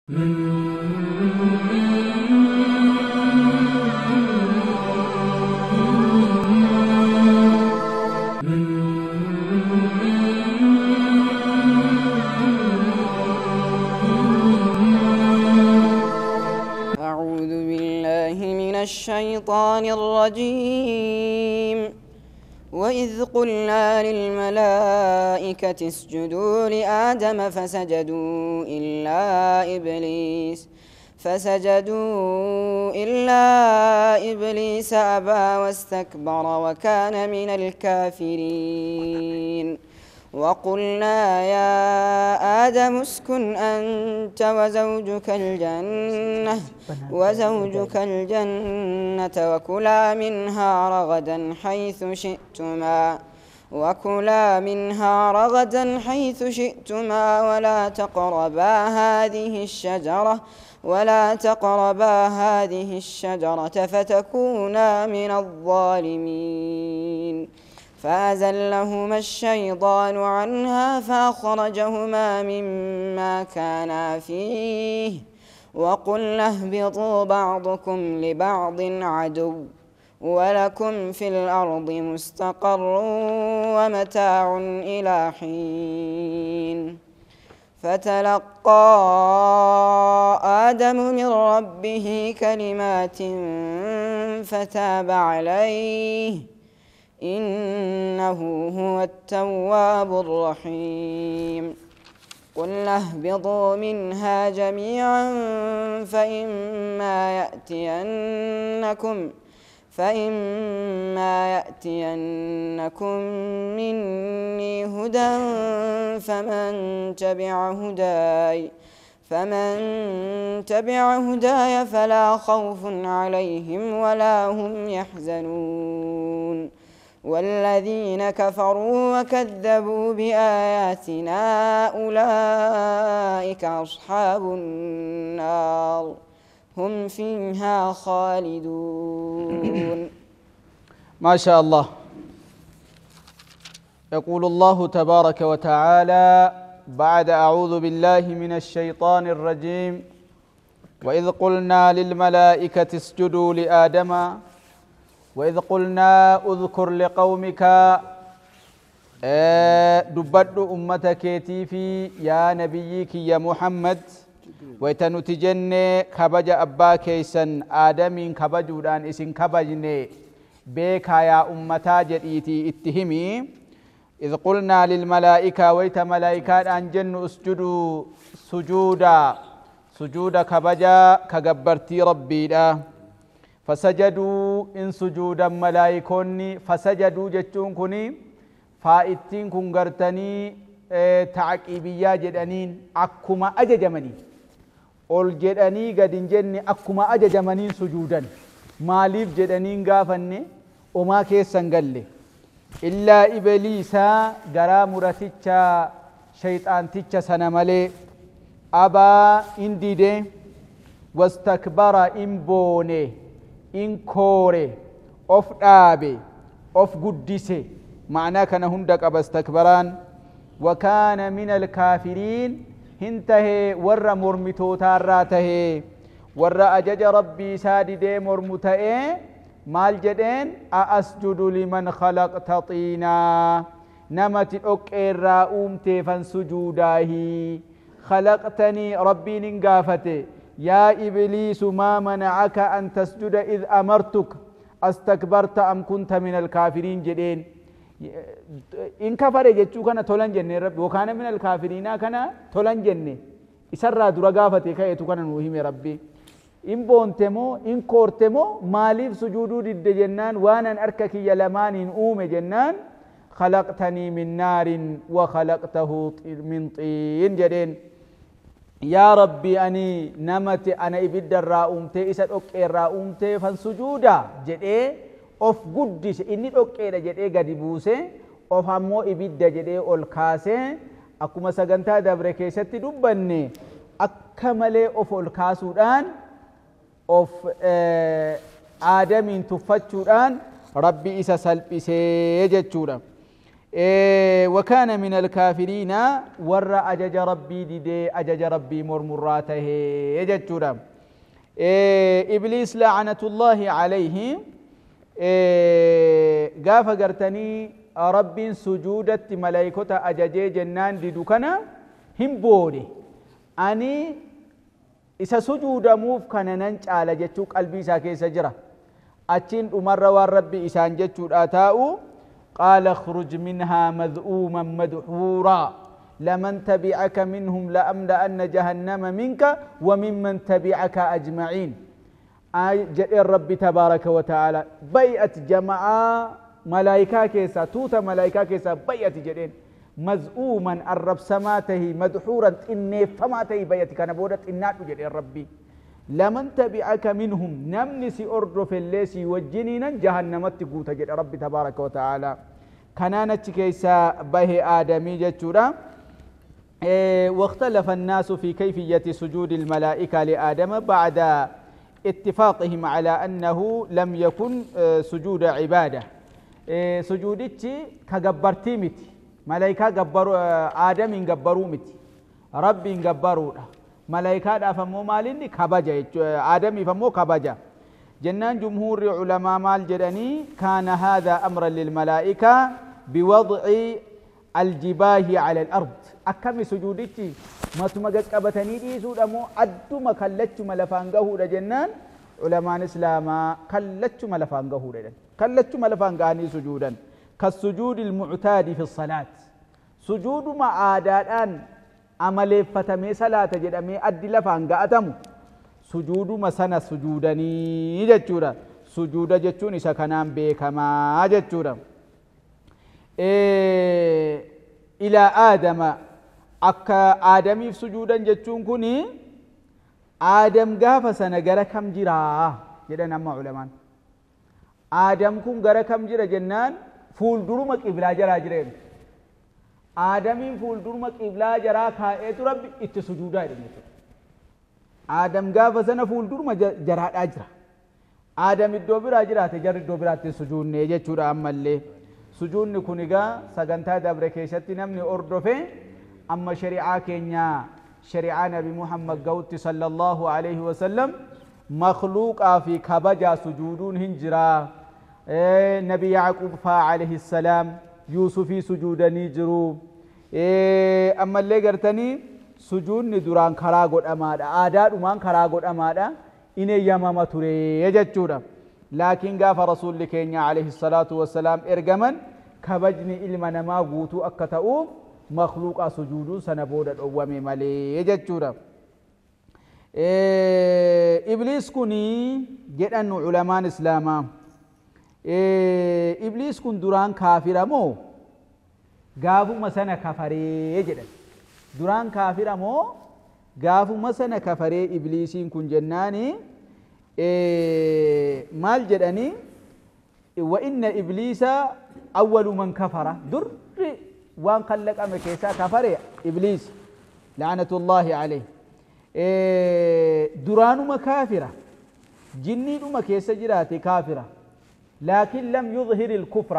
أعوذ بالله من الشيطان الرجيم. وإذ قلنا للملائكة اسجدوا لآدم فسجدوا إلا إبليس أبى واستكبر وكان من الكافرين. وقلنا يا آدم اسكن أنت وزوجك الجنة وكلا منها رغدا حيث شئتما ولا تقربا هذه الشجرة فتكونا من الظالمين. فأزلهما الشيطان عنها فأخرجهما مما كانا فيه. وقلنا اهبطوا بعضكم لبعض عدو ولكم في الأرض مستقر ومتاع إلى حين. فتلقى آدم من ربه كلمات فتاب عليه إنه هو التواب الرحيم. قلنا اهبطوا منها جميعا فإما يأتينكم مني هدى فمن تبع هداي فلا خوف عليهم ولا هم يحزنون. والذين كفروا وكذبوا بآياتنا أولئك أصحاب النار هم فيها خالدون. ما شاء الله. يقول الله تبارك وتعالى بعد أعوذ بالله من الشيطان الرجيم: وإذ قلنا للملائكة اسجدوا لآدم وإذ قلنا اذكر لقومك دبد أمتك في يا نبيك يا محمد ويتنتجن كبج أبا كيسن آدم كبجودان إسن كبجن بيكا يا أمتا جديتي اتهمي. إذ قلنا للملائكة ويت ملائكة أن جن اسجدوا سجودا سجودا كبجا كجبرتي ربي لا فسجدوا إن سجودا ملائكوني فسجدوا جتون كوني فائتين كون غرتني تعقيبيا جدانين أكما أججمني أول جداني قدين جني أكما أججمني سجودا ماليف جدانين غافني وما كيسن قال إلا إبليس غرا مرتيتشا شيطان تيتشا سنمالي أبا إنديدي واستكبر إن بوني إن كوري أوف دابي أوف قدسي معناه كان هندك أبا استكبران وكان من الكافرين هنته ور مرمتو تاراته ور أجج ربي سادي مرمتئ مال جدين أسجد لمن خلقت طينا نمت أكير أمتي فانسجوداه خلقتني ربي ننقافتي يا إبليس ما منعك أن تسجد إذ أمرتك أستكبرت أم كنت من الكافرين جدين إن كفر جتشو كان تولن جنة ربي وكان من الكافرين كان تولن جنة إسرى درقافتي كي كان نوهم ربي إن بونتمو إن كورتمو ماليف سجودو ضد جنان وانا أركك يلمان أوم جنان خلقتني من نار وخلقته من طين جدين يا ربي أني نمت أنا إبد الرأومتي إسد أوكي الرأومتي فانسجودا جدي أوف قدس إني أوكي جدي قد بوسي أوف همو إبد جدي أولكاسي أكما سغنتا دبركيستي دبني أكملي أوف أولكاسودان أوف آدمين تفتشودان ربي إسا سلبسي جتشودا. وكان من الكافرين ور أجج ربي ديدي أجج ربي مرمراته يجتورا. إبليس لعنة الله عليه قاف قرتني رب سجودة ملائكة أججي جنان ديدوكنا هم بودي أني إسا سجود موف كان ننج على جتوك قلبي ساكي سجرة أتين أمر والرب إسان جتو آتاؤ قال اخرج منها مذءوما مدحورا لمن تبعك منهم لأملأن جهنم منك وممن تبعك أجمعين. الرب تبارك وتعالى بيئة جماعة ملائكة كيسا توتا ملائكة كيسا بيئة جدين مذءوما الرب سماته مدحورا إني فماته بيئة كان بودت إنات جدين ربي لمن تبعك منهم نمني أرد في الليسي وجنينا جهنم تقوت جد ربي تبارك وتعالى. كانت كيسا به آدمي جتورا. واختلف الناس في كيفية سجود الملائكة لآدم بعد اتفاقهم على أنه لم يكن سجود عبادة. سجودتي كجبرتي متي ملائكة جبروا آدم جبروا متي ربي جبروا ملائكة فمو مالني كبجة آدم فمو كبجة. جنان جمهور علماء مال جدني كان هذا أمرا للملائكة بوضع الجباه على الأرض. أكم سجودتي ما تمجك أبتني دي سود أمو أدو ما كلتش ملفانجه جنان علماء الإسلام كلتش ملفانجه رجل كلتش ملفانجاني سجودا كالسجود المعتاد في الصلاة. سجود ما عادان عمل فتمي صلاة جدامي أدي لفانجا أتمو سجود ما سنة سجودني جتورا سجود جتوني سكنان بكما جتورا. إلى آدم أكا آدمي في سجودا جتون كوني آدم قاف سنة جرا كم جرا جدنا ما علمان آدم كون جرا كم جرا جنان فول درمك إبلا جرا جرين آدمين فول درمك إبلا جرا كائت ربي اتسجودا آدم قاف سنة فول درمك جرا أجرا آدم الدوبر أجرا تجر الدوبرات السجود نيجي تورا أما اللي سجودني كونيغا سغنتا دبر كيستي نمني أردفه أما شريعة كينيا شريعة نبي محمد قوتي صلى الله عليه وسلم مخلوق في كبجا سجودون هنجرا. نبي يعقوب عليه السلام يوسفي سجودني جرو. أما اللي قرتني سجودني دوران كراغوت أمادا آداد أمان كراغوت أمادا إني يماما توري يجتورا. لكن قاف رسول كينيا عليه الصلاة والسلام إرجمن كبجني إلما نما قوتو أكتاؤ مخلوق سجود سنبود الأوامي مالي يجتورا. إبليس كوني جدن علماء الإسلام إبليس كن دوران كافر مو قافو مسنا كفري جدن دوران كافر مو قافو مسنا كفري إبليسين كن جناني مال جدني. وإن إبليس أول من كفر در وان قلق أمكيسا كفر إبليس لعنة الله عليه. دران مكافرة جني مكيسا جراتي كافرة لكن لم يظهر الكفر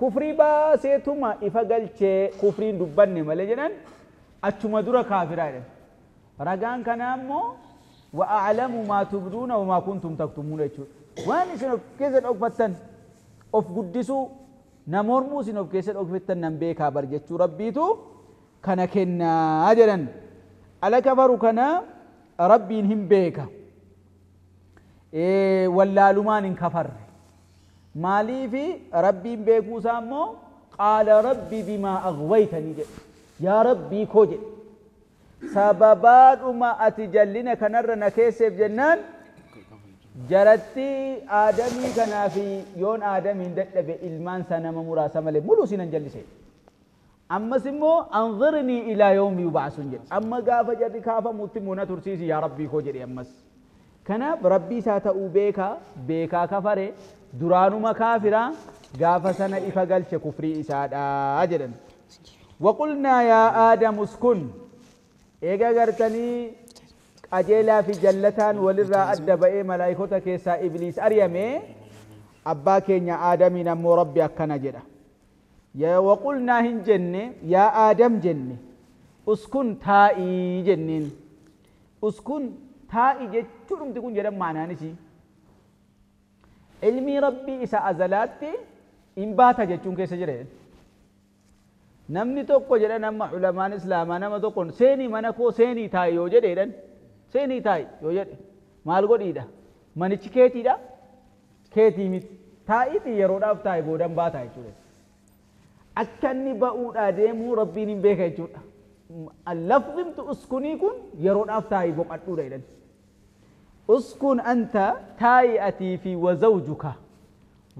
كفري باسيتما إفقلت كفرين دبني مالجنان أتما در كافرة رقان كنامو وأعلم ما تبدون وما كنتم تكتمون. وان سنوف كيسن أكفتن أف قدسو نمرمو سنوف كيسن أكفتن نمبيكا برجتشو ربيتو كان كنا أجلا ألا كفروا كان ربي هم بيكا ولا لمان كفر مالي في ربي بيكو سامو قال ربي بما أغويتني يا ربي كوجي سببات ما أتجلنا كنرنا كيسف جنان جرتي آدمي كنا في يون آدمي دتل بإلمان سنة مراسمة ملو سنن جلسي أما سمو أنظرني إلى يوم يبعثون جل أما قاف جري كافة متمونة ترسيسي يا ربي كوجري أمس كنا ربي ساتأو بيكا بيكا كفري درانو مكافرة قاف سنة إفقلش كفري إساد أجلا. وقلنا يا آدم اسكن إيجا قرتني أجيلا في جلتان ولرا أدب إيه ملائكة كيسا إبليس أريمي أبا كينيا آدمي نمو ربي أكنا جدا. يا وقلنا هن جنة يا آدم جنة اسكن تائي جنين اسكن تائي جتشرم تكون جرم معنا نسي علمي ربي إسا أزلاتي إن باتا جتشون كيس جرين namni tokko jedha nama ulamaan islaamaa nama tokkoon seenii mana koo seenii taa'i yoo jedheedhan seenii taa'i yoo jedhe maal godhiidha manichi keetiidha keetii miti taa'iitii yeroodhaaf taa'i boodan baataa jechuudha akka inni ba'uudhaa deemuu rabbiin hin beeka jechuudha lafzimtu uskunii kun yeroodhaaf taa'i boqadhuudha jedhan uskun anta taa'i atii fi wazawjuka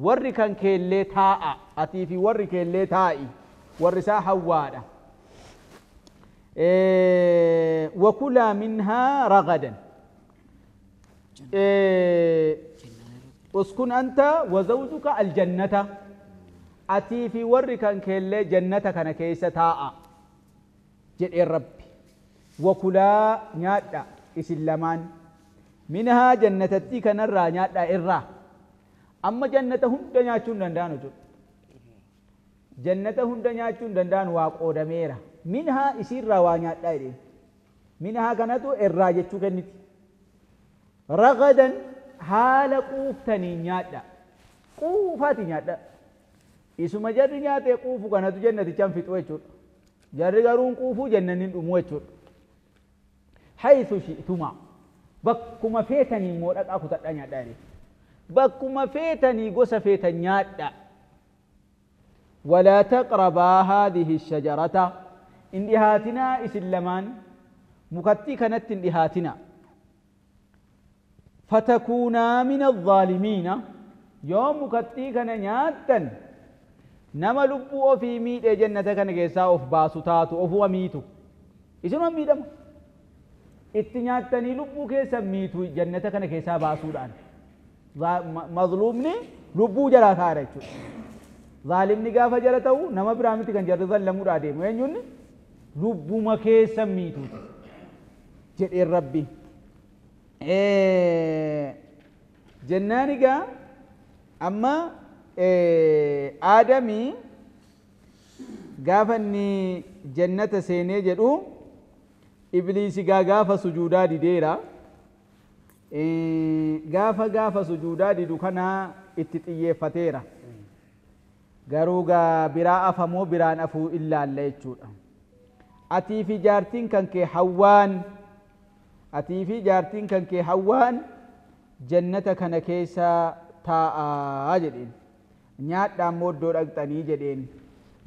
warri kan keellee taa'a atii fi warri keellee taa'i والرساء حوادة وكلا منها رغدا اسكن أنت وزوجك الجنة أتي في ورك كل جنة كان كيس تاء جد الرب وكلا نيادا إسلمان منها جنة تي كان الرا نيادا إرا أما جنة هم دنيا دندانو جنة هند نياچون دندان واقودميرا منها اسيرا وا نيادا يدين منها كانتو إرا جچو كنتي رغدا حال قوفتني نيادا قوفاتي نيادا اسuma jarri nyaate quufu kanatu jannati chan fixu jechuudha jarri garuun quufu jannanin dhumu jechuudha haythu shi'tuma bakkuma feetanii immoo dhaqaa kutadhaa nyaadhaa jedhe bakkuma feetanii gosa feetan nyaadhaa ولا تقربا هذه الشجرة اندهاتنا إسلمان مكتي كانت اندهاتنا فتكونا من الظالمين يوم مكتي كان نياتا نما لبو في ميت جنة كان كيسا أوف باسوتاتو أوف وميتو إسنو ميتم اتنياتني لبو كيسا ميتو جنة كان كيسا باسودان مظلومني لبو جرا ثارتو ظالمني غافا جرتو نما برامتي كان جر ظلمو دادم وينيون لبو ما كيسا ميتو جد ربي جناني غا اما آدمي غافني جنة سيني جدو إبليس غا غافا سجودا ديديرا غافا غافا سجودا ديدو كنا اتتيفتيرا garuu gaa biraa afamoo biraan afuu illaalle jechuudha atii fi jaartiin kan kee hawwaan atii fi jaartiin kan kee hawwaan jannata kana keessa taa'aa jedheen nyaadhaan mooddoo dhaqxanii jedheen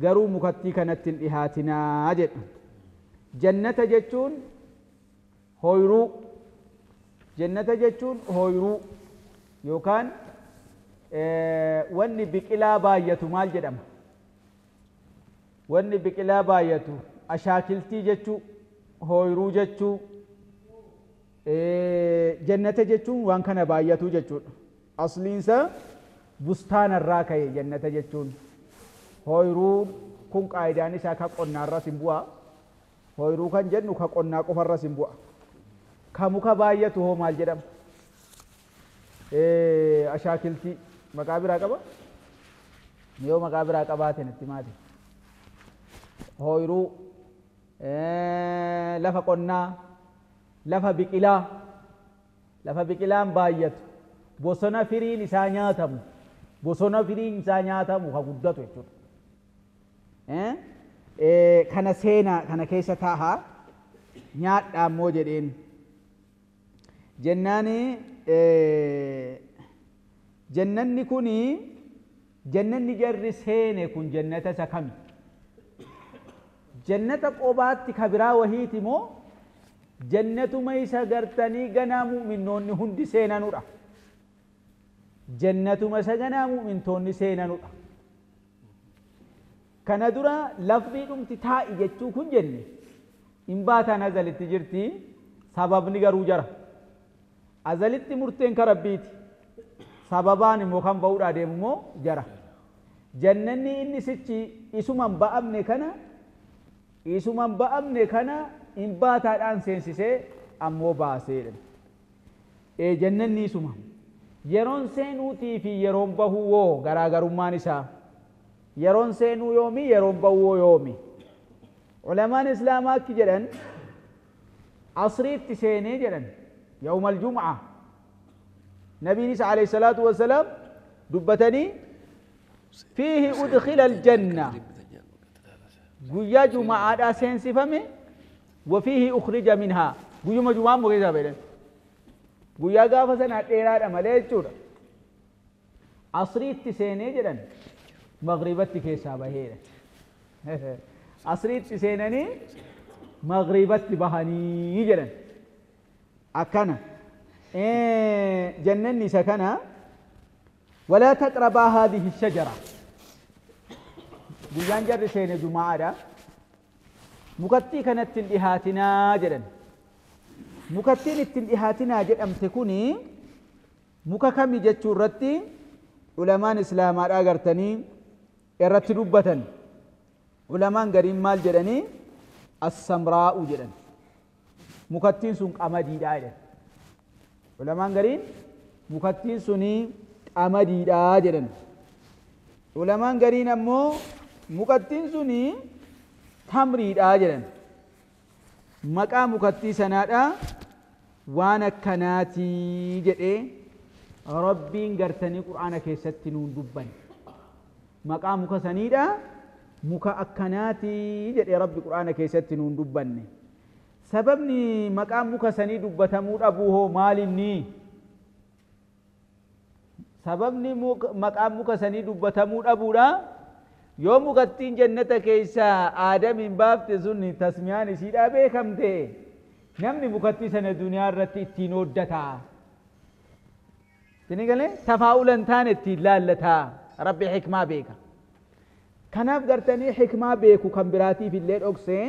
garuu mukattii kanatti hin dhihaatinaa jedha jannata jechuun hooyruu jannata jechuun hooyruu yookaan wanni biqilaa baay'atu maal jedhama wanni biqilaa baay'atu ashaakiltii jechuu hooyruu jechuu jannata jechuun waan kana baay'atu jechuudha asliinsa bustaanarraa ka'e jannata jechuun hooyruu kun qaayidaan isaa ka qonnaarras hin bu'a hooyruu kan jennu ka qonnaa qofarras hin bu'a ka muka baay'atu hoo maal jedhama ashaakiltii maqaa biraa qaba yoo maqaa biraa qabaate natti maati hooyruu lafa qonnaa lafa biqilaa lafa biqilaan baay'atu bosona firiin isaa nyaatamu bosona firiin isaa nyaatamu ka guddatu jechuudha kana seenaa kana keessa taa'a nyaadhaa immoo jedheen jennaani jannanni kuni jannanni jarri seene kun jannata isa kami jannata qobaatti ka biraa wahiiti moo jannatuma isa gartanii ganaa mu'minnoonni hundi seenanudha jannatuma isa ganaa mu'mintoonni seenanudha kana dura lafdii dhumti taa'i jechuu kun jenne hin baataan azalitti jirti sababni garuu jara azalitti murteen ka rabbiiti sababaan immoo kan ba'uudhaa deemu immoo jara jannanni inni sichi isuman ba'amne kana isuman ba'amne kana hin baataadhaan seensisee ammoo baasee jannanni isuma yeroon seenuutii fi yeroon bahuu woo garaagarummaan isaa Yeroon seenuu yoomi, yeroon bawwoo yoomi? Ulamaan islaamaa akki jedhan, asriitti seenee jedhan yawma aljum'a. Nabiinis alayhi salaatu wassalaam dubbatanii fiihi udkhila aljanna, guyyaa juma'aadhaa seensifame, wa fiihi ukhrija minhaa, guyyuma jumaa immoo keessaa bahe. Guyyaa gaafa sanaa dheeraadha malee jechuudha. Asriitti seenee jedhan, maghribatti keessaa baheedha. Asriitti seenanii maghribatti bahanii jedhan. Akkana jannanni isa kana. Walaa taqrabaa haadhihi shajara, guyyaan jarri seene jumaadha. Mukattii kanatti hin dhihaatinaa jedhan. Mukattiin ittiin dhihaatinaa jedhamte kuni muka kami jechuu irratti ulamaan islaamaadhaa gartanii irratti dubbatan. Ulamaan gariin maal jedhanii? Assamraa'u jedhan. Mukattiin sun qamadiidhaa jedhan. Ulamaan gariin mukattiin suni qamadiidhaa jedhan. Ulamaan gariin ammoo mukattiin suni tamriidhaa jedhan. Maqaa mukattii sanaadhaa waan akkanaatii jedhee Rabbiin gartanii Qur'aana keessatti nuun dubban. Maqaa muka saniidha muka akkanaatii jedhee Rabbi Qur'aana keessatti nuun dubbanne. Sababni maqaan muka sanii dubbatamuu dhabuu hoo maalinni? Sababni maqaan muka sanii dubbatamuu dhabuudha, yoo mukattiin jannata keessaa Aadamiin baafte sun tasmiyaan isiidhaa beekamte, namni mukattii sana duniyaa irratti ittiin hooddataa. Isin galee tafaa'ula hin taane ittiin laallataa. Rabbi hikmaa beeka. Kanaaf gartanii hikmaa beeku kan biraatiif illee dhoksee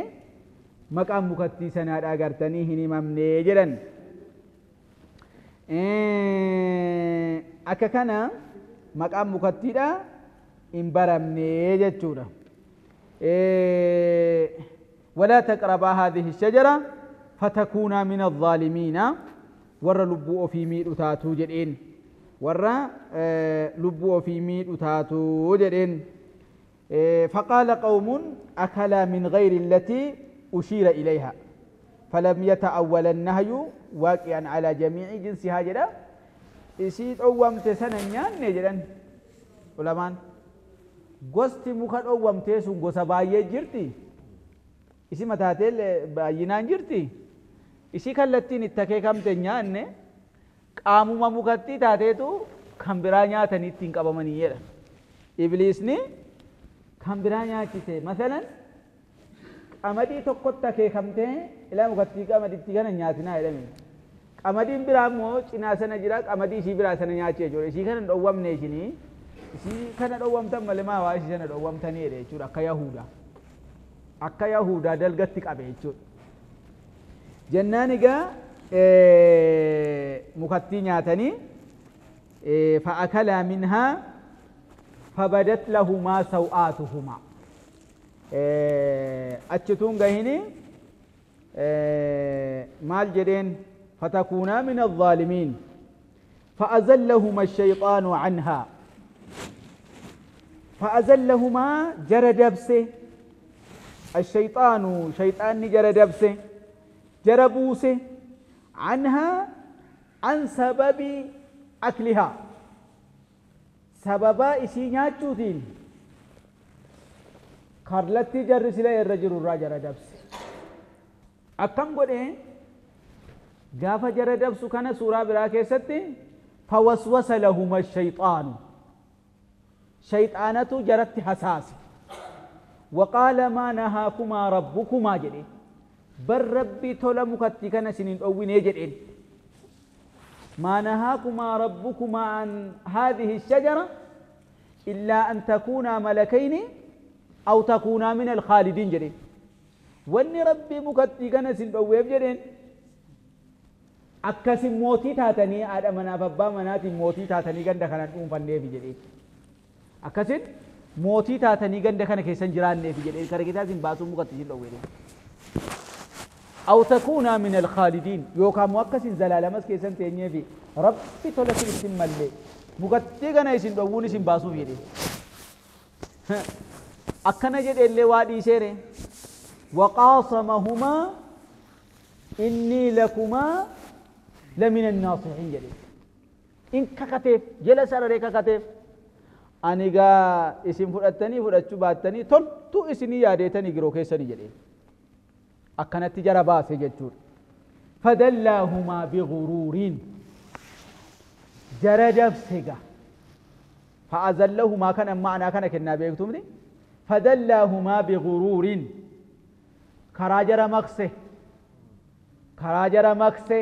maqaan mukattii sanaadhaa gartanii hin himamne jedhan. Akka kana maqaan mukattiidhaa hin baramne jechuudha. ولا تقربا هذه الشجرة فتكونا من الظالمين، ور لبو في ميد تاتو جدين، ور لبو في ميد تاتو جدين. فقال قوم أكلا من غير التي أشير إليها فلم يتأول النهي واقعا على جميع جنسها جدا. إسيت أوامت سنة نيان جدا. ulamaan gosti muka dhowwamtee sun gosa baay'ee jirti, isi mataatee baay'inaan jirti. Isii kallattiin itti akeekamte nyaanne, qaamuma mukattii taateetu kan biraa nyaatanii ittiin qabamanii jedha. Ibliisni kan biraa nyaachise. Masalan qamadii tokkotti akeekamtee ilaa mukattii qamadiitti kana nyaatinaa jedhame. Qamadiin biraa immoo cinaa sana jira, qamadii isii biraa sana nyaachee jechuudha. Isii kana hin dhowwamne, ishinii isii kana dhowwamtan malee maa waa isii sana dhowwamtanii jedhe jechuudha. Akka Yahudaa dalgatti qabe jechuudha. Jennaan egaa mukattii nyaatanii, fa'akalaa minhaa fabadat lahumaa saw'aatuhumaa. Achituun gahini maal jedheen? فتكونا من الظالمين. فأزلهما الشيطان عنها، فأزلهما جرى دبسه الشيطان، شيطان جرى دبسه، جرى بوسه، عنها عن سبب أكلها، سببا إسي نياچوتين كارلتي جر سلا الرجل الراجر دبسه. أكم قد gaafa jara dabsu kana suuraa biraa keessatti فوسوس لهما الشيطان، شيطانatu jaratti hasaase، وقال ما نهاكما ربكما jedhe, bar Rabbi tola mukatti kana isinin dhowwinee jedheen. ما نهاكما ربكما عن هذه الشجرة إلا أن تكونا ملكين أو تكونا من الخالدين jedheen. Wanni Rabbi mukatti kana isin dhowweef jedheen, akkasin mootii taatanii, haadha manaaf abbaa manaatiin mootii taatanii ganda kana dhuunfanneefi jedheen. Akkasin mootii taatanii ganda kana keessan jiraanneefi jedheen. Kara keessaa isin baasuun mukatti isin dhowwee. أو تكونا من الخالدين yookaan immoo akkasin zalaalamas keessan teenyeefi Rabbi tola isin mallee mukatti kana isin dhowwuun isin baasuuf jedheen. Akkana jedhe illee waa dhiiseere. Waqaasamahumaa innii lakumaa lamina annaasixiin jedhe. In kakateef jala sararee kakateef. Ani gaa isin fudhattanii fudhachuu baattanii toltuu isinii yaadeetanii giroo keessanii jedhe. Akkanatti jara baase jechuudha. Fadallaahumaa biguruuriin jara dabse gaa. Fa'azallahumaa kana ma'anaa kana kennaa beektumni. Fadallaahumaa biguruuriin karaa jara maqse. Karaa jara maqse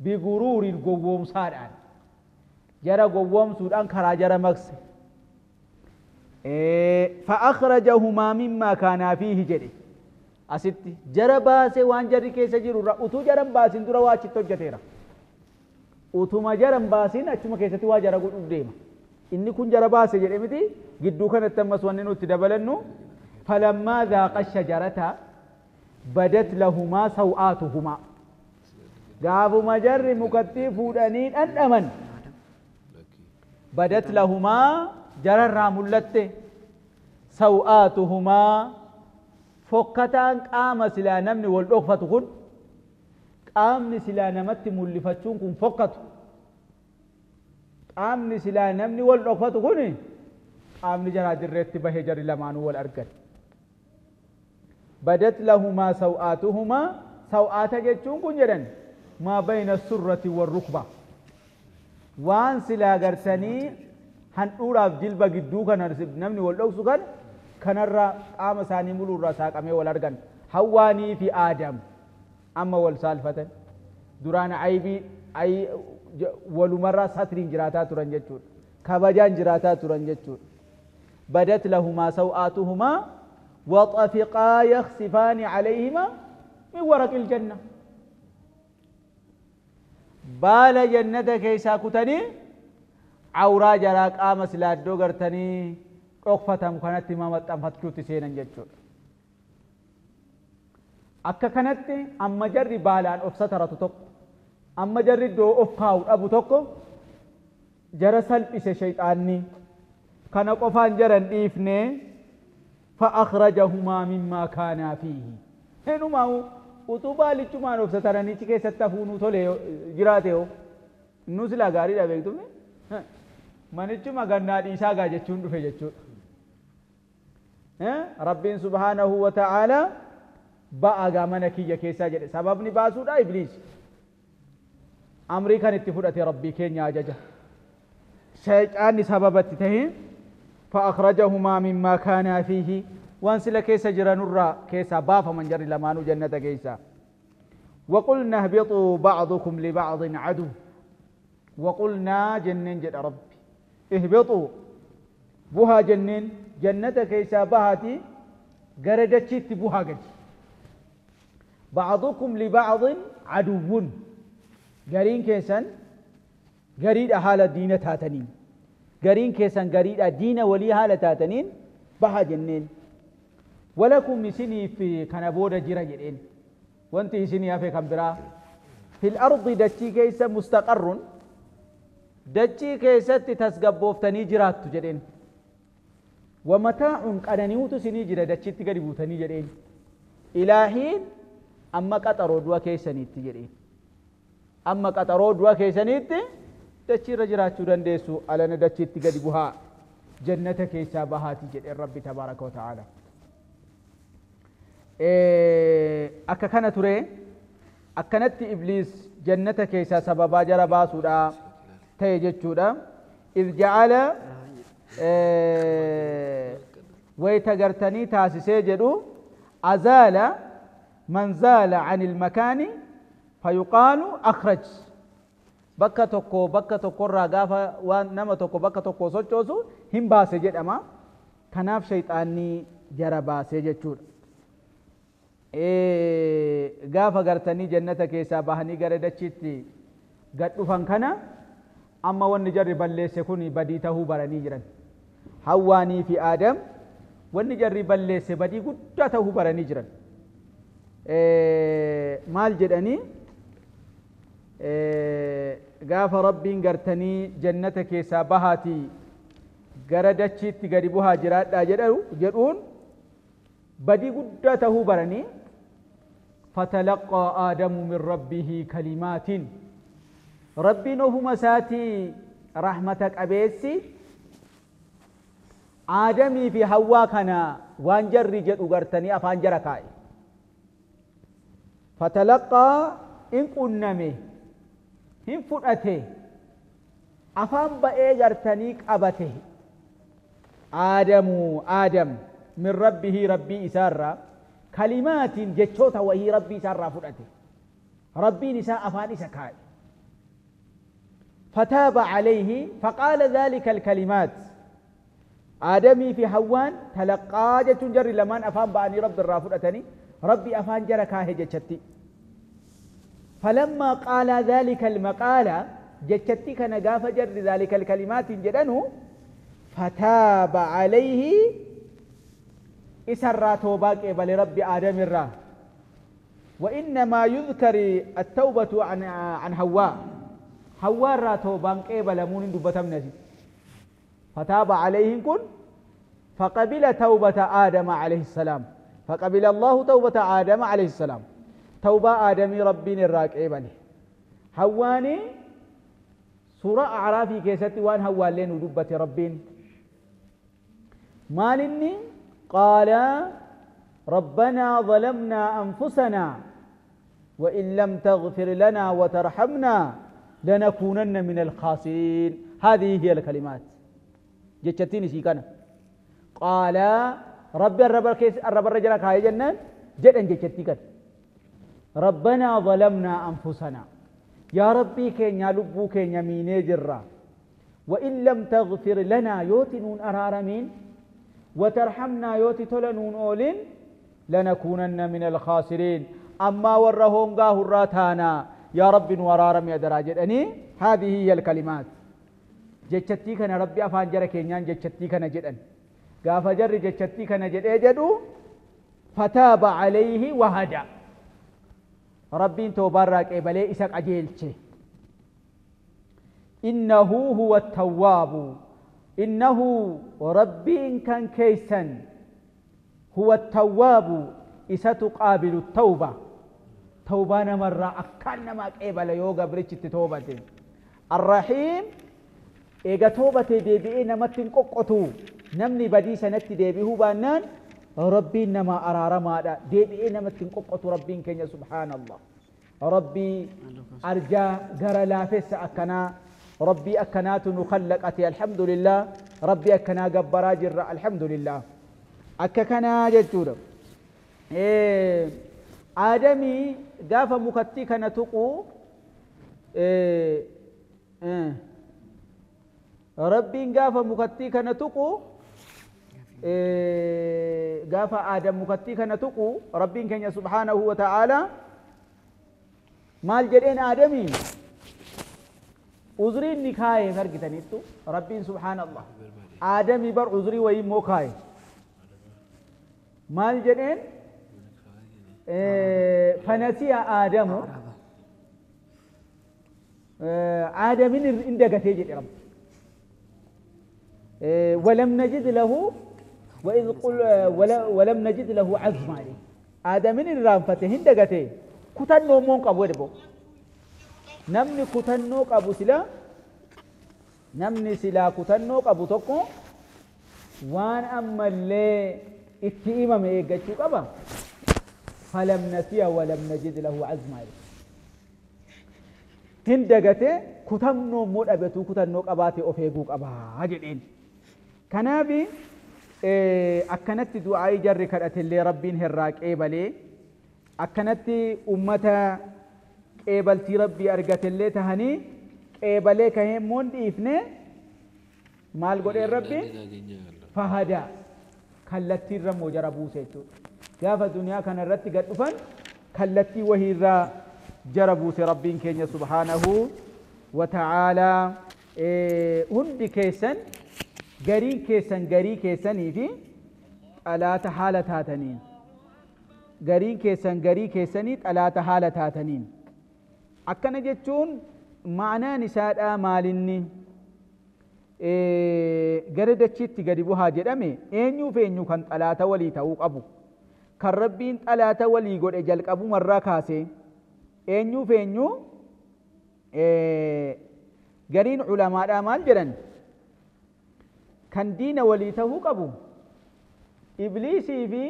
biguruuriin gowwoomsaadhaan. Jara gowwoomsuudhaan karaa jara maqse. Fa'akhrajahumaa mimmaa kaanaa fiihi jedhe. Asitti jara baasee waan jarri keessa jiru irraa utuu jaran baasin dura waa achitti hojjeteera. Utuma jaran baasin achuma keessatti waa jara godhuuf deema. Inni kun jara baase jedhe miti gidduu kanatti ammas wanni nuti dabalannu falammaa zaaqa shajarata badat lahumaa saw'aatuhumaa. Gaafuma jarri mukattii fuudhanii dhandhaman badat lahumaa jararraa mul'atte saw'aatuhumaa fokkataan qaama silaa namni wal dhokfatu kun qaamni silaa namatti mul'ifachuun kun fokkatu qaamni silaa namni wal dhokfatu kun qaamni jaraa dirreetti bahee jarri lamaanuu wal argan. Badat lahumaa saw'aatuhumaa saw'aata jechuun kun jedhan maa bayna surrati warrukba waan silaa garsanii handhuuraaf jilba gidduu kana namni wal dhoksu kan kanarraa qaama isaanii muluurraa saaqamee wal argan. Hawwaanii fi Aadam amma wal saalfatan duraan aybii walumarraa satriin jiraataa turan jechuudha. Kabajaan jiraataa turan jechuudha. Badat lahumaa saw'aatuhumaa waxafiqaa yakhsifaani calayhimaa min waraqil janna. Baala jannata keessaa kutanii awraa jaraa qaama silaaddoo gartanii dhokfatamu kanatti maxxanfachuutti seenan jechuudha. Akka kanatti amma jarri baalaan of sataratu tokko amma jarri iddoo of kaa'u dhabu tokko jara salphise shayxaanni kana qofaan jaran dhiifne fa'akhrajahumaa mimmaa kaanaa fiihi. Hinumaa utuu baalichumaan of sataranichi keessatti hafuunuu tole jiraate hoo nu silaa gaariidha beektumne manichuma gannaa dhiisaa gaa jechuun dhufe jechuudha. Rabbiin subhaanahu wa ta'aalaa ba'a gaa mana kiyya keessaa jedhe sababni baasuudha ibliis. Amrii kan itti fudhate rabbii keenya ajaja. Shayxaanni sababatti ta'e fa'akhrajahumaa mimmaa kaanaa fiihi waan sila keessa jiranurraa keessaa baafaman jarri lamaanuu jannata keessaa. Waqulnaa ihbixuu ba'dukum liba'din adu. Waqulnaa jenneen jedha rabbi. Ihbixuu buhaa jenneen jannata keessaa bahaati gara dachiitti buhaa gadi. Ba'dukum liba'din aduwwun. Gariin keessan gariidha haala diina taataniin. Gariin keessan gariidha diina walii haala taataniin baha jenneen. Walakum isiniif kana booda jira jedheen. Wanti isinii hafe kan biraa. Fil ardi dachii keessa mustaqarrun dachii keessatti tasgabbooftanii jiraattu jedheen. Wamataa'un qananiitu isinii jira dachiitti gadi buutanii jedheen. Ilaahiin amma qaxaroo du'a keessaniitti jedheen. Amma qaxaroo du'a keessaniitti dachiirra jiraachuu dandeessu alana dachiitti gadi buhaa jannata keessaa bahaati jedheen rabbi tabaaraka wa ta'aala. Akka kana ture akkanatti ibliis jannata keessaa sababaa jara baasuudha ta'e jechuudha. Iz ja'ala wayita gartanii taasisee jedhu azaala man zaala anil makaani fayuqaalu akhraj. Bakka tokko bakka tokkorraa gaafa waan nama tokko bakka tokko sochoosu hin baase jedhama. Kanaaf shayxaanni jara baase jechuudha. Gaafa gartanii jannata keessaa bahanii gara dachiitti gad dhufan kana amma wanni jarri balleesse kun badii tahuu baranii jiran. Hawwaanii fi Aadam wanni jarri balleesse badii guddaa tahuu baranii jiran. Maal jedhanii gaafa rabbiin gartanii jannata keessaa bahaatii Gara dachiitti gadi buhaa jiraadhaa jedhuun badii guddaa tahuu baranii fatalaqaa aadamu min rabbihi kalimaatin rabbiin ofuma isaatii rahmata qabeessi aadamii fi hawwaa kana waan jarri jedhu gartanii afaan jara kaa'e fatalaqaa in qunname hin fudhate afaan ba'ee gartanii qabate aadamu aadam min rabbihi rabbii isaarraa kalimaatiin jechoota wahii rabbii isaarraa fudhate rabbiin isaa afaan isa kaa'e فتاب عليه فقال ذلك الكلمات آدمي في هوان تلقى جتون جري لمان أفهم بأني رب الرافضة ربي أفان جركاه جتشتي فلما قال ذلك المقالة جتشتي كان قاف جر ذلك الكلمات جدنه فتاب عليه إسرى توباك بل ربي آدم الرا وإنما يذكر التوبة عن هواء هواء را توبان قبل مون دبتم نسي فتاب عليهم كن فقبل توبة آدم عليه السلام فقبل الله توبة آدم عليه السلام توبة آدم ربي الراك قبله هواني سورة أعرافي كيستي وان هوان لين دبت ربين مالني قال ربنا ظلمنا أنفسنا وإن لم تغفر لنا وترحمنا لنكونن من الخاسرين. هذه هي الكلمات جتتيني سيكنا قال ربي الرب الكيس الرب الرجل كاي جنان جدن جتتيكن ربنا ظلمنا أنفسنا يا ربي كين يا لبو كين يميني جرا وإن لم تغفر لنا يوتنون أرارمين وترحمنا يوتي تلنون أولين لنكونن من الخاسرين. أما ورهون قاه الراتانا يا رب ورارم يا دراجة أني هذه هي الكلمات جتتي كان ربي أفان جرى كينيان جتتي كان جدن قاف جر جتتي كان جد أجدو فتاب عليه وهدى ربي تبارك إبلي إساق أجيلته إنه هو التواب إنه ربي إن كان كيسا هو التواب إسا تقابل التوبة توبة مرة أكان ما قبل يوغا بريتش توبة الرحيم إيغا توبة ديبئي نمتن ققتو نمني بدي سنت ديبئه بانان ربي نما أرارما ديبئي نمتن ققتو ربي كن سبحان الله ربي أرجى غر لافس أكنا ربي أكنات نخلقتي الحمد لله ربي أكنا قبراجر الحمد لله أكنا جتورا إيه آدمي قاف مكتي كان تقو إيه إيه ربي قاف مكتي كان تقو إيه قاف آدم مكتي كان تقو ربي كان سبحانه وتعالى مال جدين آدمي عذري نكاية فرقتنيتو ربي سبحان الله آدمي بر عذري ويمو كاي مال جدين فنسي آدم آدم إن دقته رب ولم نجد له وإذ قل ولم نجد له عزما آدم الرامفته هندقته كتنو مون قبو دبو نمني كتنو قبو سلا نمني سلا كتنو قبو تكو وان أما اللي اتئمم إيقاتشو قبا فلم نسي ولم نجد له عزما هندقته كتنو مون أبتو كتنو قباتي أفيقو قبا جدين كنابي akkanatti du'aa'ii jarri kadhatellee rabbiin hirraa qeebalee akkanatti ummata qeebaltii rabbii argatellee tahanii qeebalee kahee immoon dhiifne maal godheen rabbiin fahadaa kallattii irra immoo jara buuse jechuudha. Gaafa duniyaa kana irratti gad dhufan kallattii wahiirraa jara buuse rabbiin keenya subhaanahu wa ta'aalaa hundi keessan gariin keessan garii keessanii fi xalaata haala taataniin gariin keessan garii keessanii xalaata haala taataniin akkana jechuun ma'anaan isaadhaa maalinni gara dachiitti gadi buhaa jedhame eenyuuf eenyu kan xalaata walii ta'uu qabu kan Rabbiin xalaata walii godhe jalqabumarraa kaasee eenyuuf eenyu gariin culamaadhaa maal jedhan kan diina walii ta'uu qabu Ibliisii fi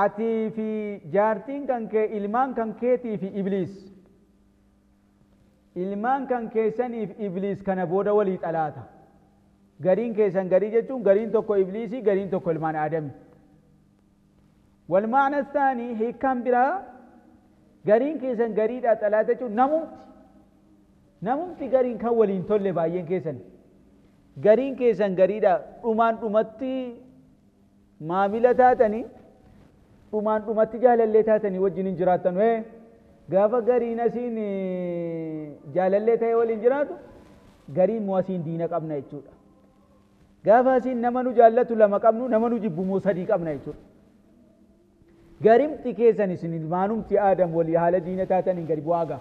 atii fi jaartiin kan kee ilmaan kan keetii fi Ibliis ilmaan kan keessaniif Ibliis kana booda walii xalaata gariin keessan garii jechuun gariin tokko Ibliisii gariin tokko ilmaan Aadami. والمعنى الثاني هي كان برا gariin keessan gariidha xalaata jechuun namumti gariin kan waliin tolle baay'een keessan gariin keessan gariidha dhumaan dhumatti maamila taatanii dhumaan dhumatti jaalallee taatanii wajjin hin jiraattan gaafa gariin asiin jaalallee ta'e waliin jiraatu gariin moo asiin diina qabna jechuudha. Gaafa asiin nama nu jaallatu lama qabnu nama nu jibbu moo sadii qabna jechuudha. Garimti keessan isin ilmaanumti Aadam walii haala diina taataniin gadi bu'aa ga'a.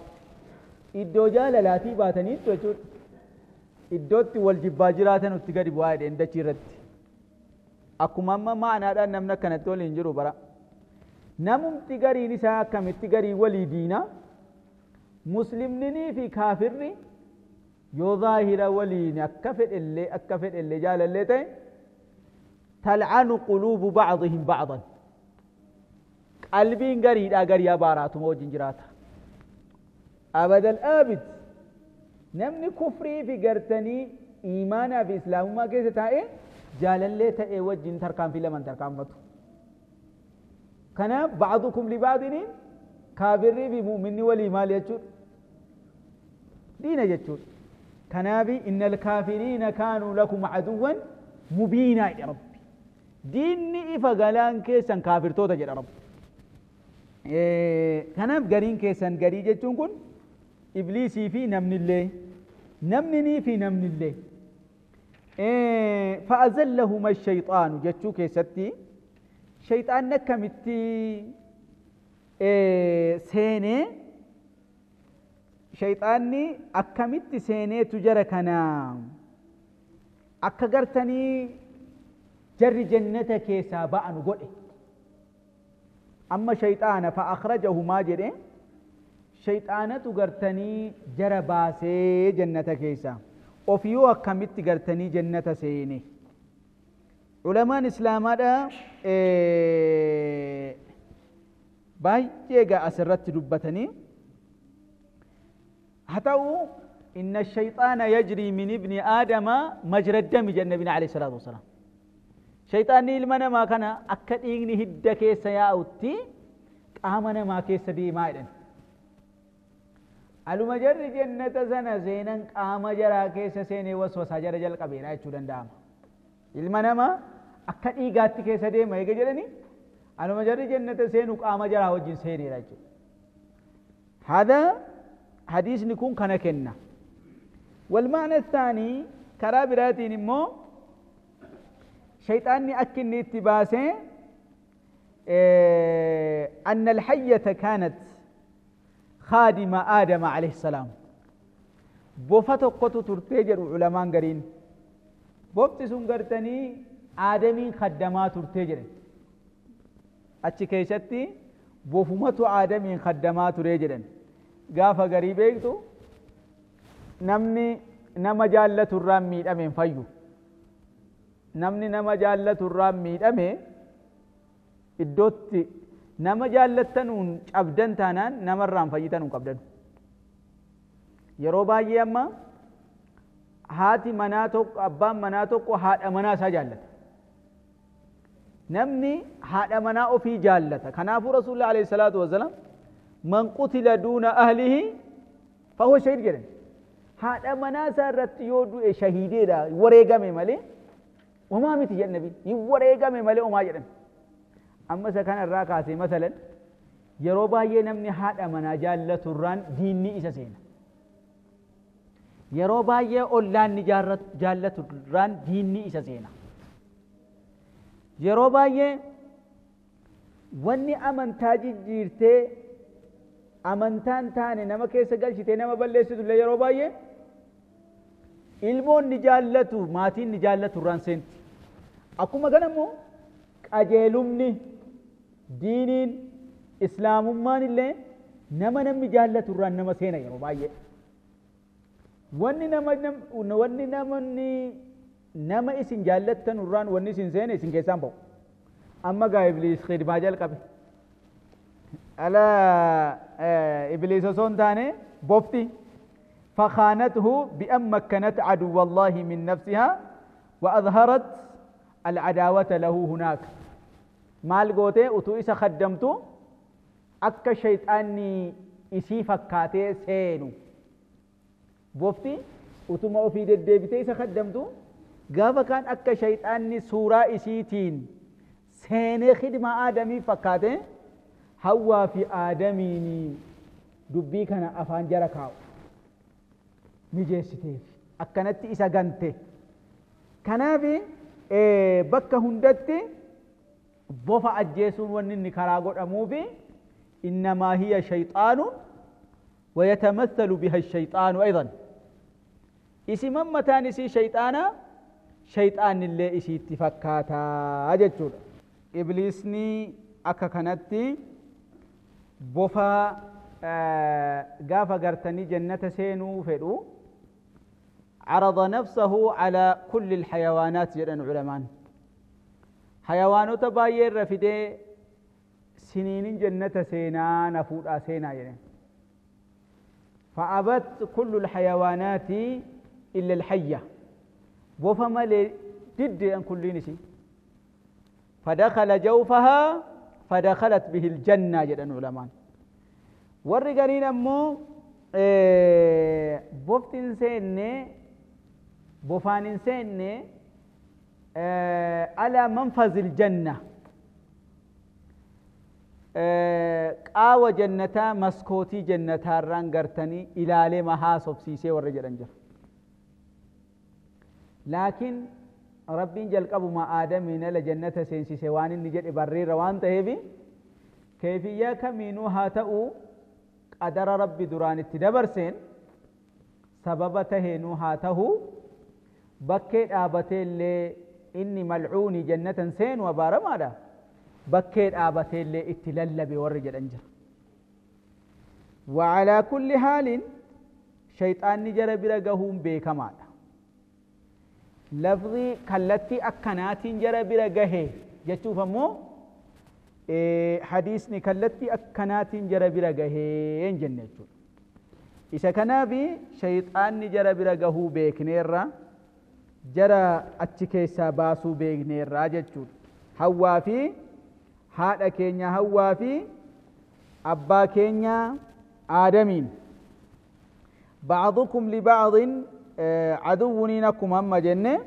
Iddoo jaalalaatii baataniitu jechuudha. Iddootti wal jibbaa jiraatan itti gadi bu'aa jedheen dachii irratti. Akkuma amma maanaadhaan namni akkanatti waliin jiru bara. Namumti gariin isaa akkamitti garii walii diina muslimninii fi kaafirri yoo zaahira waliin akka fedhellee jaalallee ta'e tal'anu quluubu ba'dihim ba'dan. Qalbiin gariidhaa garii abaaraatuma wajjin jiraata. Abadal aabid namni kufrii fi gartanii iimaanaa fi islaamummaa keessa taa'ee jaalallee ta'ee wajjin tarkaanfii lamaan tarkaanfatu. Kanaaf ba'dukum liba'diniin kaafirrii fi mu'minni walii maal jechuudha? Diina jechuudha. Kanaaf innal kaafiriina kaanuu lakum aduwwan mubiinaa jedha Rabbi. Diinni ifa galaan keessan kaafirtoota jedha Rabbi. Kanaaf gariin keessan garii jechuun kun Ibliisii fi namnillee namninii fi namnillee fa'azallahuma shayxaanu jechuu keessatti shayxaan akkamitti seenee shayxaanni akkamitti seeneetu jara kana akka gartanii jarri jannata keessaa ba'anu godhe. Amma shayxaana fa'akhrajahumaa jedhe shayxaanatu gartanii jara baasee jannata keessaa ofiyuu akkamitti gartanii jannata seene. Ulamaan islaamaadha baay'ee gaa asirratti dubbatanii haa ta'u inna shayxaana yajrii min ibni aadama majra dami jedha nabiin alayhi salaatu wasalaam. Shayxaanni ilma namaa kana akka dhiigni hidda keessa yaa'utti qaama namaa keessa deemaa jedhan. Aluma jarri jannata sana seenan qaama jaraa keessa seenee waswasaa jara jalqabeera jechuu danda'ama. Ilma namaa akka dhiigaatti keessa deema eega jedhani aluma jarri jannata seenu qaama jaraa wajjin seeneera jechuudha. Hada hadiisni kun kana kenna. Walmaana isaanii karaa biraatiin immoo shayxaanni akka inni itti baasee anna alhayyata kaanat خادم آدم عليه السلام. بوفا tokkotu turtee jedhu ulamaan gariin. Bofti sun gartanii Aadamiin khaddamaa turtee jedhan. Achi keessatti bofumatu Aadamiin khaddamaa turee jedhan. Gaafa garii beektu namni nama jaallatu irraa miidhame hin fayyu. Namni nama jaallatu irraa miidhame iddootti nama jaallattanuun cabdan taanaan namarraan fayyitanuun qabdan. Yeroo baay'ee amma haati manaa tokko abbaan manaa tokko haadha manaa isaa jaallata. Namni haadha manaa ofii jaallata. Kanaafuu Rasuulli alayhi salaatu wasalaam man qutila duuna ahlihi fahuwa shahiid jedhan. Haadha manaa isaa irratti yoo du'e shahiideedha wareegame malee homaa miti jedhan nabiin. Hin wareegame malee homaa jedhan. Amma isa kana irraa kaasee masalan yeroo baay'ee namni haadha manaa jaallatu irraan diinni isa seena. Yeroo baay'ee ollaan ni jaallatu irraan diinni isa seena. Yeroo baay'ee wanni amantaa jijjiirtee amantaan taane nama keessa galchitee nama balleessitu illee yeroo baay'ee Ilmoon ni jaallatu, maatiin ni jaallatu irraan seenti. Akkuma kana immoo qajeelumni, diiniin, islaamummaan illee nama namni jaallatu irraan nama seena yeroo baay'ee. Wanni nama wanni namni nama isin jaallattan irraan wanni isin seene isin keessaan ba'u. Amma gaa Ibliis khidmaa jalqabe. Ala Ibliis osoo hin taane bofti. فخانته بأن مكنت عدو الله من نفسها وأظهرت العداوة له هناك. مال قوتي أتو إسا خدمتو أكا شيطاني إسي فكاتي سينو. بوفتي أتو ما أفيد الدبتي إسا خدمتو قافا كان أكا شيطاني سورة إسيتين سيني خدمة آدمي فكاتي هوا في آدميني دبي كان أفان جركاو mijeessiteef akkanatti isa gante. Kanaaf bakka hundatti bofa ajjeesuun wanni inni karaa godhamuufi innamaa hiya shayxaanun wayatamathalu biha shayxaanu aydan. Isiman mataan isii shayxaana, shayxaanillee isiitti fakkaataa jechuudha. Ibliisni akka kanatti bofa gaafa gartanii jannata seenuu fedhu عرض نفسه على كل الحيوانات جدًا علمان. حيوانات باير رفيدة سنين جنة سينا نفود سينا جدًا. فأبت كل الحيوانات إلا الحية وفما لجد أن كل نسي فدخل جوفها فدخلت به الجنة جدًا علمان. والرجالين أمو بوفتين سيني بوفان سيني على منفذ الجنة قاوة جنتا مسكوتي جنتا رانغرتني إلى لما هاسوب سيسي والرجل أنجر. لكن ربي جل أبو ما آدم من الجنة سينسي سوان نجد بري روان تهبي كيفية كمينوها تأو قدر ربي دران التدبر سين سبب تهينوها تهو بكيت آبتي اللي إني ملعوني جنة سين وبارمادا بكيت آبتي اللي اتلل بورج الأنجر. وعلى كل حال شيطان نجر برقهم بكمال لفظي كالتي أكنات جرى برقه جتشوف مو حديثني كالتي أكنات جرى برقه جنة. إذا كان بي شيطان جرى برقه بكنيرة جرى أتشكيسا باسو بكنيرة جتشوف هوا في هذا كينيا هوا في أبا كينيا آدمين. بعضكم لبعض عدو نكم هم جنة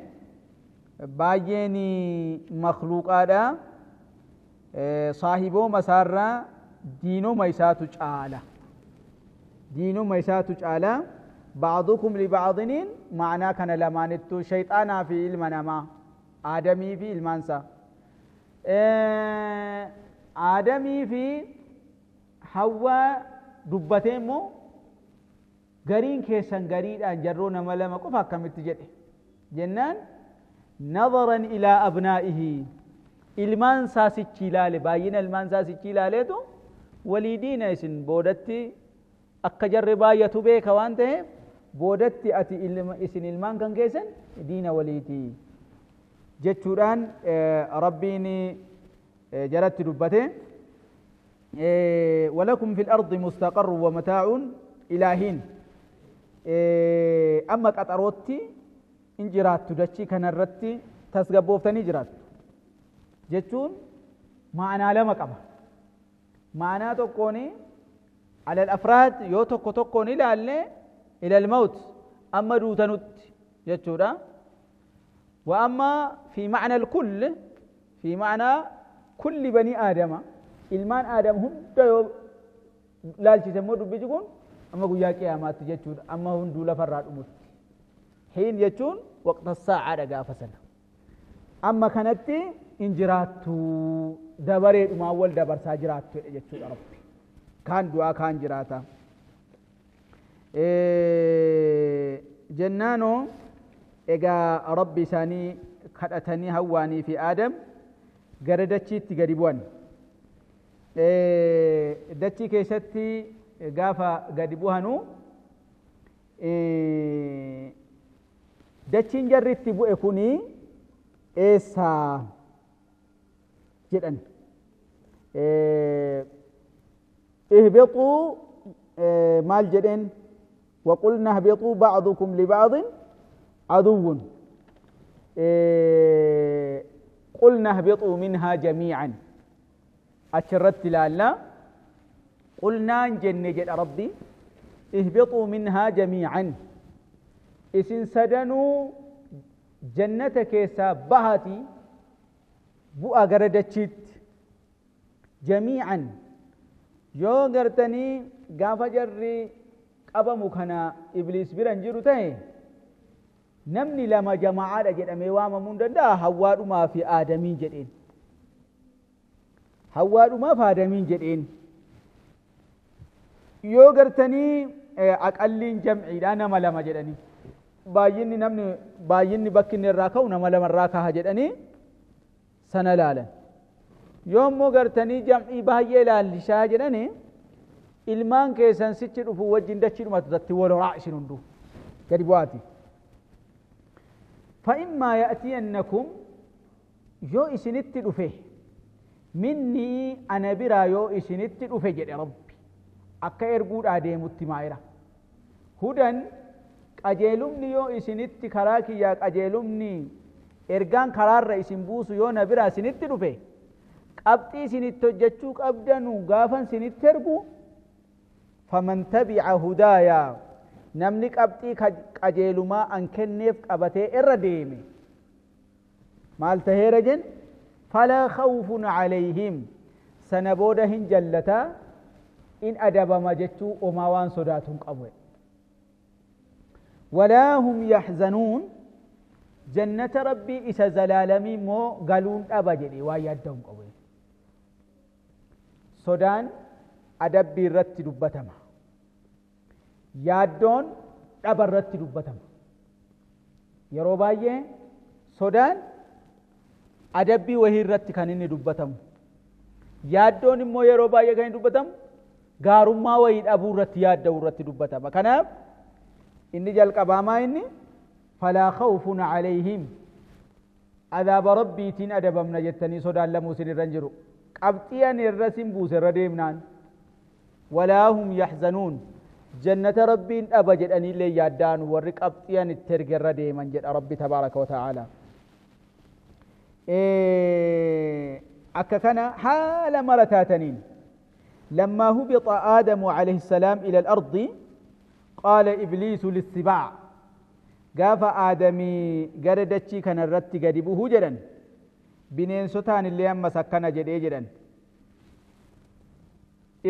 بايني مخلوق هذا صاحبه مسارة دينه ميساتو تعالى دينه ميساتو تعالى. بعضكم لبعض معناه كان لمانتو شيطانا في المنما آدمي في المنسى آدمي في حواء دبتين قرين كيسان قرين أن جرونا ملما قفا كم اتجده جنان نظرا إلى أبنائه ilmaan isaa sichi ilaale, baay'ina ilmaan isaa sichi ilaaleetu walii diina isin boodatti akka jarri baay'atu beeka waan ta'eef boodatti ati isin ilmaan kan keessan diina waliiti jechuudhaan Rabbiin jalatti dubbate. ولكم في الأرض مستقر ومتاع إلى حين. أما قطروتي إن جراتو دچي كنرتي تسغبوفتني جراتو جتون معنى لما قبا معنى تكوني على الأفراد يو تكو تكوني لالي إلى الموت أما دوتنوت جتورا. وأما في معنى الكل في معنى كل بني آدم ilmaan Aadam hunda yoo laalchise immoo dubbichi kun amma guyyaa qiyaamaatti jechuudha. Amma hunduu lafarraa dhumutti. Hiin jechuun waqta saa'aadha gaafa sana. Amma kanatti hin jiraattu dabareedhumaan wal dabarsaa jiraattu jechuudha Rabbi. Kaan du'aa kaan jiraata. Jennaanoo Egaa Rabbi isaanii kadhatanii Hawwaanii fi Aadam gara dachiitti gadi bu'an. Dachii keessatti gaafa gadi bu'anuu dachiin jarri itti bu'e kuni eessaa jedhan. Ihbituu maal jedheen? وقلنا اهبطوا بعضكم لبعض عدو. قلنا اهبطوا منها جميعا. أشرت لالا قلنا جن جد ربي اهبطوا منها جميعا. إسن سدنوا جنة كيسا بهاتي بؤا غردتشيت جميعا. يو غرتني غافا جري qabamu kana Ibliis bira hin jiru ta'e namni lama jamaa'aadha jedhamee waamamuu hin danda'a. Hawwaadhumaa fi Aadamiin jedheen. Hawwaadhumaa fi Aadamiin jedheen. Yoo gartanii aqalliin jamciidha nama lama jedhanii baay'inni namni baay'inni bakki inni irraa ka'u nama lama irraa kaha jedhanii sana laalan. Yoo immoo gartanii jamcii baay'ee laallishaa jedhanii ilmaan keessan sichi dhufu wajjin dachii dhumatu datti wal horaa isin hunduu gadi bu'aati. فإما يأتينكم يو إسنت دفه مني أنا برا يو إسنت دفه جد ربي أكا إرقود آدم التمائرة هدى قجيلمني يو إسنت كراكي يا قجيلمني إرقان كرار رئيسن بوسو يو نبرا سنت دفه قبطي سنت جتشوك أبدانو غافا سنت ترقو فمن تبع هدايا namni qabxii qajeelumaa an kenneef qabatee irra deeme maal taheera jen falaa khawfun calayhim sana booda hin jallataa in adabama jechuu omaa waan sodaatu hin qabu. Walaa hum yaxzanuun jannata rabbii isa zalaalamii immoo galuun dhaba jedhe waan yaadda hin qabu. Sodaan adabbii irratti dubbatama. Yaaddoon dhaba irratti dubbatama. Yeroo baay'ee sodaan adabbii wahii irratti kan inni dubbatamu. Yaaddoon immoo yeroo baay'ee kan inni dubbatamu gaarummaa wahii dhabuu irratti yaadda'uu irratti dubbatama. Kanaaf inni jalqabaamaa inni falaa khawfun calayhim adaaba rabbiitiin adabamna jettanii sodaan lamuu isin irra hin jiru. Qabxii ani irra sin buuse irra deemnaan walaa hum yaxzanuun جنة ربي أبا جدني لي يادان ورق أبطيان الترجر ديما جد ربي تبارك وتعالى. أككنا حال مرتاتنين لما هبط آدم عليه السلام إلى الأرض قال إبليس للسباع قاف آدمي قردتشي كان الرت قدبه جدا بنين ستان اللي أما سكن جدي جدا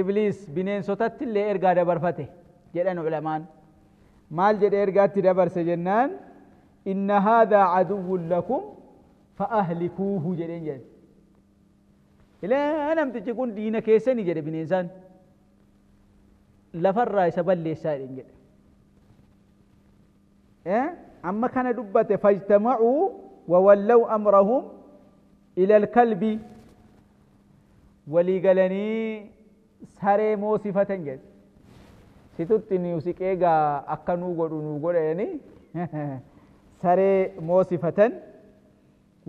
إبليس بنين ستات اللي إرقى دبرفته جدن علمان مال جد إرقى تدبر سجنان إن هذا عدو لكم فأهلكوه جدن جد إلا أنا متجكون دينا كيسني جد بنينسان لفر سبل لسائر جد أما كان دبت فاجتمعوا وولوا أمرهم إلى الكلب ولي قالني saree moosifatan jedhe situtti niwusiqee gaa akka nuu godhu nuu godha jedhanii saree moosifatan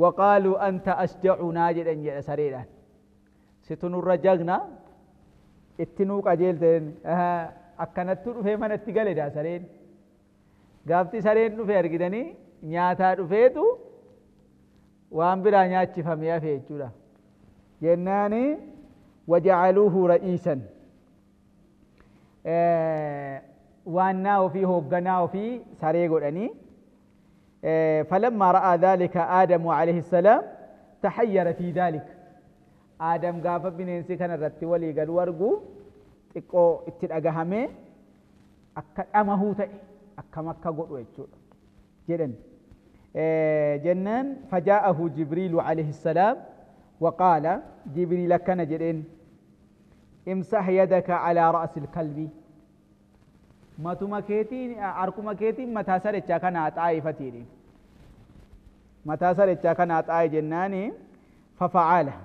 waqaaluu anta asjacunaa jedhan jedha sareedhaan situ nurra jagna itti nuu qajeelte akkanattu dhufee manatti galedha sareen gaafti sareen dhufe argitanii nyaataa dhufeetu waan biraa nyaachifamee hafe jechuudha jennaani وجعلوه رئيسا وأنه في هوغناه في سريق أني فلما رأى ذلك آدم عليه السلام تحير في ذلك. آدم قاف بننسي كان الرت ولي قال ورقو تقو اتلقى أكا أمه تأي أكا مكة قلوا جدا جنان فجاءه جبريل عليه السلام وقال جبريل كان جدين امسح يدك على رأس الكلب ما تمكيتين أركم كيتين ما تسرت كان طائفتين Mataa sarechaa kana haxaaye jennaani fafa'ala.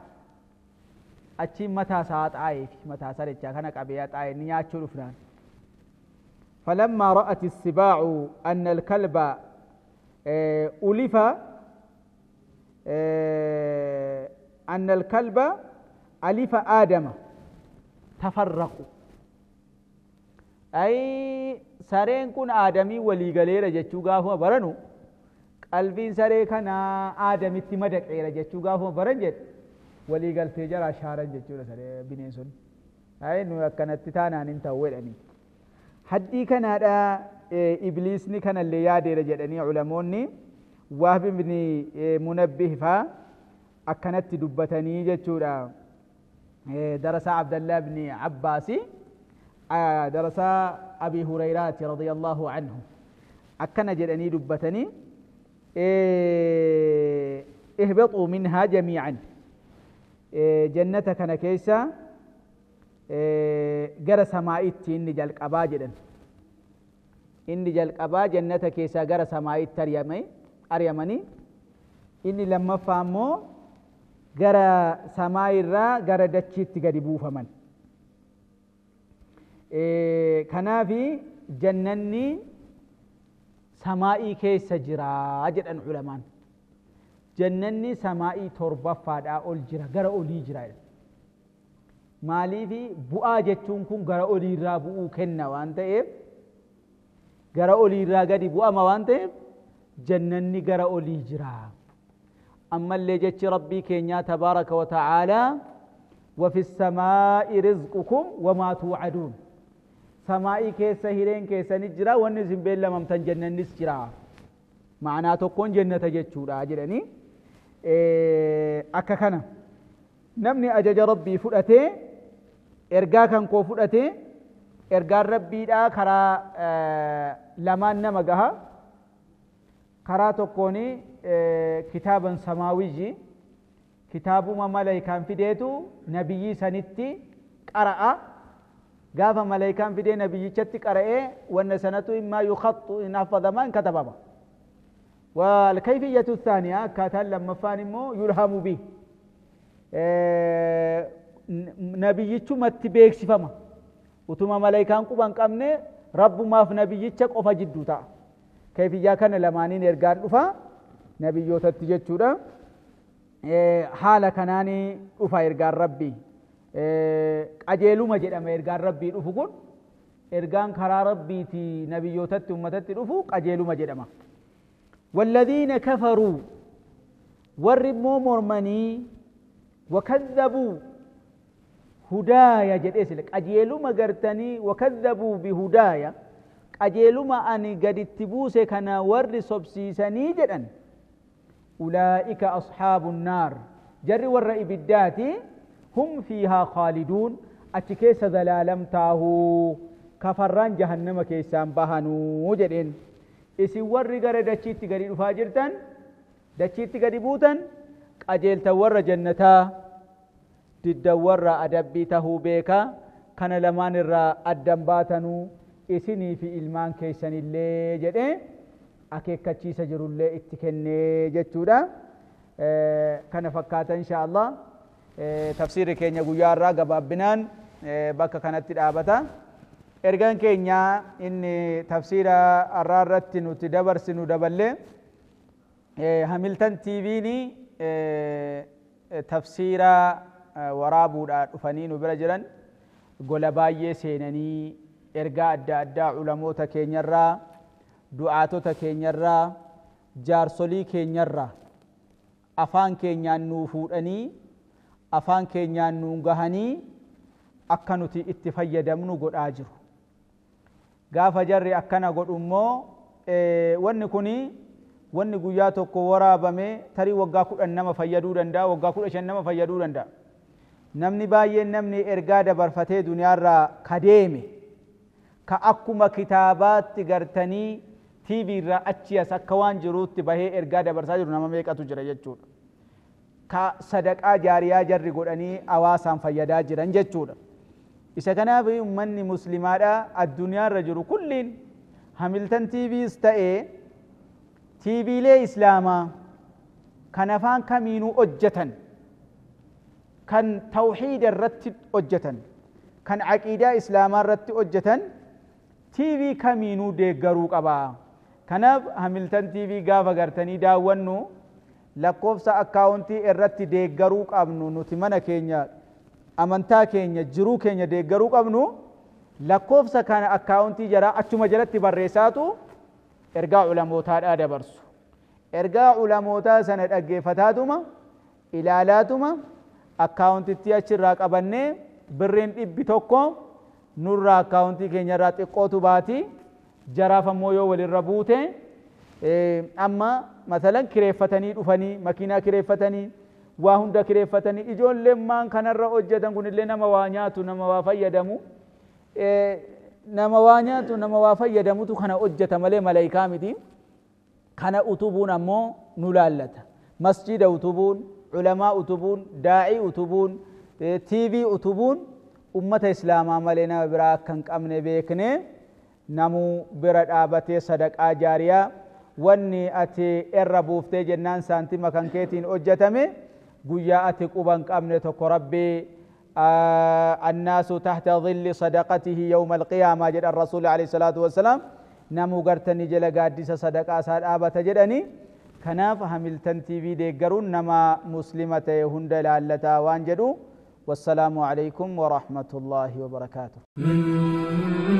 Achiin mataa isaa haxaayeef mataa sarechaa kana qabee haxaaye ni nyaachuu dhufnaan. فلما رأت السباع أن الكلب ألف أن الكلب ألف آدم تفرقوا. أي سرين كن آدمي ولي قليل جتشو قافوا برنو قلبين سرين كان آدمي تمدك إلى جتشو قافوا برنجت ولي قل تجرى شارن جتشو سرين بنيسون أي نو كانت تانا ننتوّل أني حدي كان هذا إبليس ني كان اللي يادي رجلني علموني وهب بن منبه فا أكنت دبتني جتشورا درس عبد الله بن عباسي درس أبي هريرة رضي الله عنه أكن جلني دبتني اهبطوا منها جميعا جنتك كان كيسا gara samaa'itti inni jalqabaa jedhan. Inni jalqabaa jannata keessaa gara samaa'itti ari'amanii inni lammaffaa immoo gara samaayirraa gara dachiitti gadi buufaman. Kanaafi jannanni samaa'ii keessa jiraa jedhan ulamaan. Jannanni samaa'ii torbaffaadhaa ol jira, gara olii jira jedhan. Maaliifi bu'aa jechuun kun gara oliirraa bu'uu kenna waan ta'eef gara oliirraa gadi bu'ama waan ta'eef jannanni gara olii jira. Ammallee jechi Rabbii keenyaa tabaaraka wa ta'aalaa وفي السماء رزقكم وما توعدون. سمائي كيسا هيرين كيسا نجرا ونزم بيلا ممتن جنة نسجرا. معناه تكون جنة جتشورا جراني أكا كان نمني أجج ربي فرأتي إرقا كان كو فرأتي إرقا ربي دا كرا لمان نمقها كرا تكوني كتابا سماوي كتاب ما ملائكان فيديتو نبيي سنتي قرأ غاف ملائكان فيدي نبيي شتي قرأ وأن سنته إما يخط إن حفظ ما كتب والكيفية الثانية كاتل لما فانمو يلهم به نبيي شمت بيك سفما وتما ملائكان قبان قمني رب ما في نبيي شك أوفا جدوتا كيفية كان لمانين إرجان أوفا نبيو تتجدورا حالة كناني أوفا إرجان ربي أجيلو ما جد أما إرجان ربي أوفقون إرجان كرا ربي تي نبيو تت أمتت أوفق أجيلو ما جد أما والذين كفروا ورموا مرمني وكذبوا هدايا جد إسلك أجيلو ما قرتني وكذبوا بهدايا أجيلو ما أني قد اتبوسي كان ور سبسيسني جدا أولئك أصحاب النار جر والرئي بالذات هم فيها خالدون أتكيس ذلالم تاهو كفران جهنم كيسان بهنو جدين إسي ور غر دچيت غري فاجرتن دچيت غري بوتن أجيل تور جنتا تدور أدبي تهو بيكا كان لمان الرا أدم باتنو إسني في إلمان كيسان اللي جدين أكيكاتشيسا جرولي اتكني جتورا كان فكاتا إن شاء الله تفسير كينيا قيارا قباب بنان بكا كانت الآبتا إرغان كينيا إني تفسير الرارة نتدبر سنو دبلي هاملتن تيفيني تفسير ورابو رفنين وبرجلا قلباية سينني إرغا أدى أدى علموتا كينيا را du'aatota keenyarraa jaarsolii keenyarraa afaan keenyaan nuu fuudhanii afaan keenyaan nuu gahanii akka nuti itti fayyadamnu godhaa jiru. Gaafa jarri akkana godhu immoo wanni kuni wanni guyyaa tokko waraabame tarii waggaa 10 nama fayyaduu danda'a, waggaa 15 nama fayyaduu danda'a. Namni baay'een namni ergaa dabarfatee duniyaarraa kadeeme ka akkuma kitaabaatti gartanii TV irraa achi as akka waan jiruutti bahee ergaa dabarsaa jiru nama meeqatu jira jechuudha. Ka sadaqaa jaariyaa jarri godhanii hawaasaan fayyadaa jiran jechuudha. Isa kanaaf uummanni muslimaadha addunyaarra jiru kulliin Hamilton TVs ta'ee TVlee Islaamaa Kan afaan kamiinuu hojjetan, kan tawxiida irratti hojjetan, kan aqiidaa islaamaa irratti hojjetan TV kamiinuu deeggaruu qaba. Kanaaf Hamiltan TV gaafa gartanii daawwannu lakkoofsa akkaawuntii irratti deeggaruu qabnu, nuti mana keenya, amantaa keenya, jiruu keenya deeggaruu qabnu, lakkoofsa kana akkaawuntii jaraa achuma jalatti barreessaatu ergaa ulamootaadhaa dabarsu. Ergaa ulamootaa sana dhaggeeffataatuma ilaalaatuma akkaawuntitti achirraa qabannee birriin 100 nurraa akkaawuntii keenyarraa xiqqootu baati. Jaraaf ammoo yoo walirra buute, amma masalan kireeffatanii dhufanii, makiinaa kireeffatanii, waa hunda kireeffatanii, ijoolleen maan kanarra hojjetan kunillee nama waa nyaatu, nama waa fayyadamu, nama waa nyaatu, nama waa fayyadamutu kana hojjeta malee malaayikaa miti. Kana utubuun ammoo nu laallata. Masjida utubuun, ulamaa utubuun, daa'ii utubuun, TV utubuun ummata islaamaa malee nama biraa akka hin qabne beeknee namuu bira dhaabatee sadaqaa jaariyaa, wanni ati irra buuftee jennaan saantima kan keetiin hojjetame guyyaa ati quba hin qabne tokko Rabbii annaasu tahta dhilli sadaqatihi yawma alqiyaamaa jedhan Rasuulli alayhi salaatu wassalaam. Namuu gartanii jala gaaddisa sadaqaa isaa dhaabata jedhani. Kanaaf Hamiltan TV deeggaruun nama muslima ta'e hunda ilaallataa waan jedhu. Wassalaamu alaykum warahmatullaahi wabarakaatuh.